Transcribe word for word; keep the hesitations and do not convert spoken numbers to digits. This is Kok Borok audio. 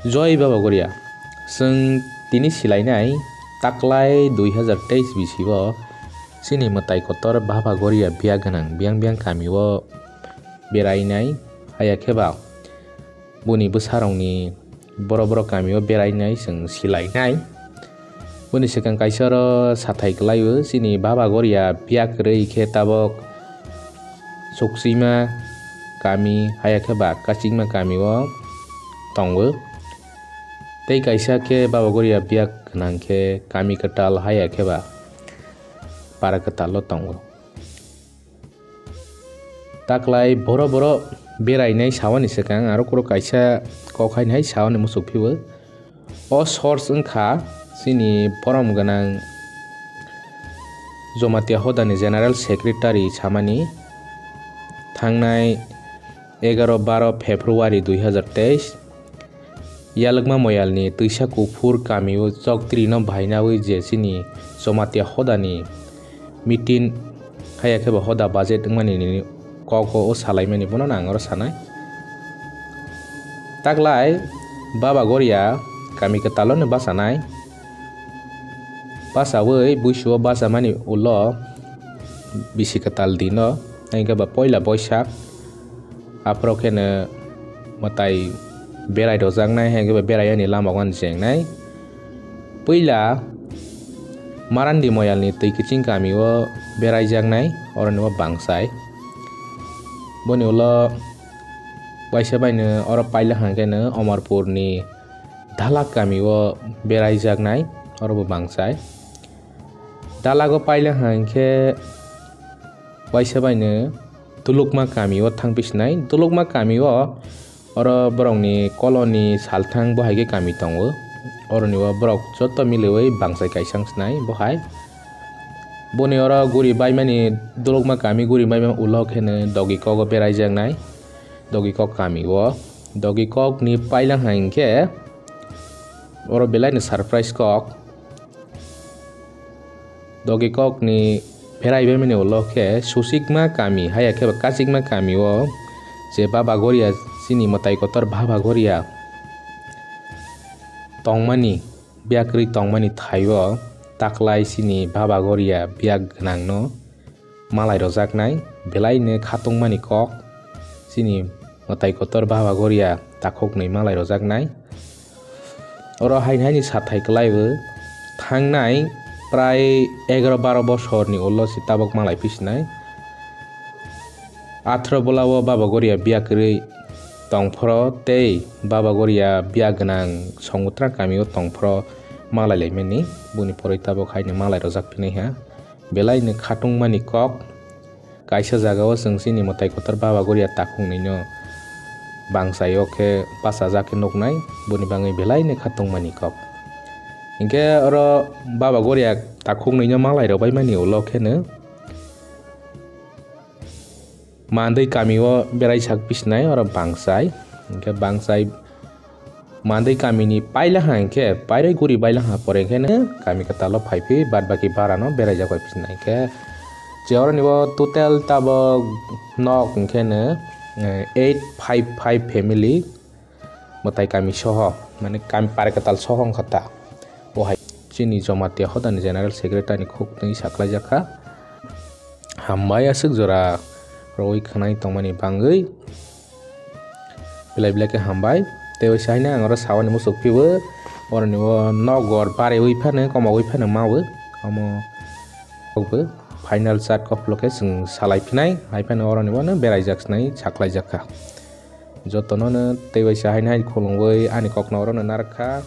Joi Baba Goria, chwng tini silainai taklai dui hazar teis bisio chini mwtai kotor Baba Goria biya gwnang biyang biyang kamio berainai, haya khe ba buni bwsarokni borok borok kamio berainai chwng silainai. Boni swkang kaisa oro sathai kwlaio, chini Baba Goria biya kwrwi khe tabok Suksima kami, haya khe ba Kachikma kamio tongo. Tei kaisa khe Baba Goria biya gwnang khe kami kwtal, haya khe ba para kwtalo tongo. Taklai boro boro berainai sawani swkang aro kuro kaisa kok haini hai sawani muchuk phio. O source wngkha chini borom gwnang Jomatia Hodani General Secretary samani thangnai egaro baro February dui hazar teis Yalwkma Moyalni Twisa Kuphur kamio choktrino bainawi je chini Jomatia Hodani meeting haya khe ba hoda budget wngmani nini kok o salaimani bono ang oro sanai. Taklai Baba Goria kami kwtalo no bachanai. Bachawi buisuo bachamani ulo bisi kwtal dino, hingke ba poila Boisak. Aphuru kheno mwtai berai rojaknai, hingke ba berai yani lama o ani chengnai. Puila Marandi Moyalni twi kiching kamio beraijaknai, oroni o bangsai. Boni ulo waisa baino oro paila hangkeno Omorpurni Dhalak kamio beraijaknai, oro bo bangsai. Dalago paila hangkhe waisa baino Dulukma kamio thangphi sinai. Dulukma kamio oro borokni koloni salthang bo hai khe kami tongo. Oroni o borok joto miliwi bangsai kaisang sinai bo hai. Boni oro guri baimani, Dulukma kami guri baimani ulo kheno Dogikok o beraijaknai. Dogikok kami o. Dogikokni paila hangkhe oro belai no surprise kok. Dogikokni pherai baimani ulo khe Susikma kami, haya khe ba Kachikma kami o je Baba Goria, chini mwtai kotor Baba Goria tongmani, biyakrwi tongmani thaio taklai chini Baba Goria biyak gwnangno malai rojaknai, belai no khatungmani kok, chini mwtai kotor Baba Goria takhuknwi malai rojaknai. Oro haini haini sathai kwlaiwi thangnai prai egaro baro bosorni ulo se tabuk malai phisinai. Atharo bolao Baba Goria biyakrwi tongphoro tei Baba Goria biyak gwnang Songmutra kamio tongphoro malai laimani, boni pore tabuk haino malai rojak phinai ha. Belai no khatungmani kok. Kaisa jagao chwng chini mwtai kotor Baba Goria takhuknwino bangsaio khe bachajak khe nuknai, boni bagwi belai no khatungmani kok. Hinkhe oro Baba Goria takhuknwino malai rwbaimani ulo kheno Mandwi kamio berai sak pisinai oro bangsai. Hinkhe bangsai Mandwi kamini paila ha hinkhe, pairwi guri baila ha pore hinkhe no kami kwtalo phai phi, bad baki bara no berai jak bai phi sinai hinkhe. Je oro ni bo total tabok nok hinkhe no, eh, eight five five family mwtai kami soho, mane kami pare kwtal soho wngkha ta. Bo hai chini Jomatia Hodani General Secretary ni khuk twi saklai jak kha. Hambai aswk jora rwui khwnai tongmani bangwi. Belai belai khe hambai. Tei waisa haino ang oro sawani muchuk phiwi, oroni o nokgor bareui phano, komoui phano mawi. Omo kok bo final chat kok phuluk khe chwng salai phinai. Hai phano oroni bono beraijak sinai saklaijak kha. Jotono no tei waisa haino hai khulumui ani kokno orono narwk kha.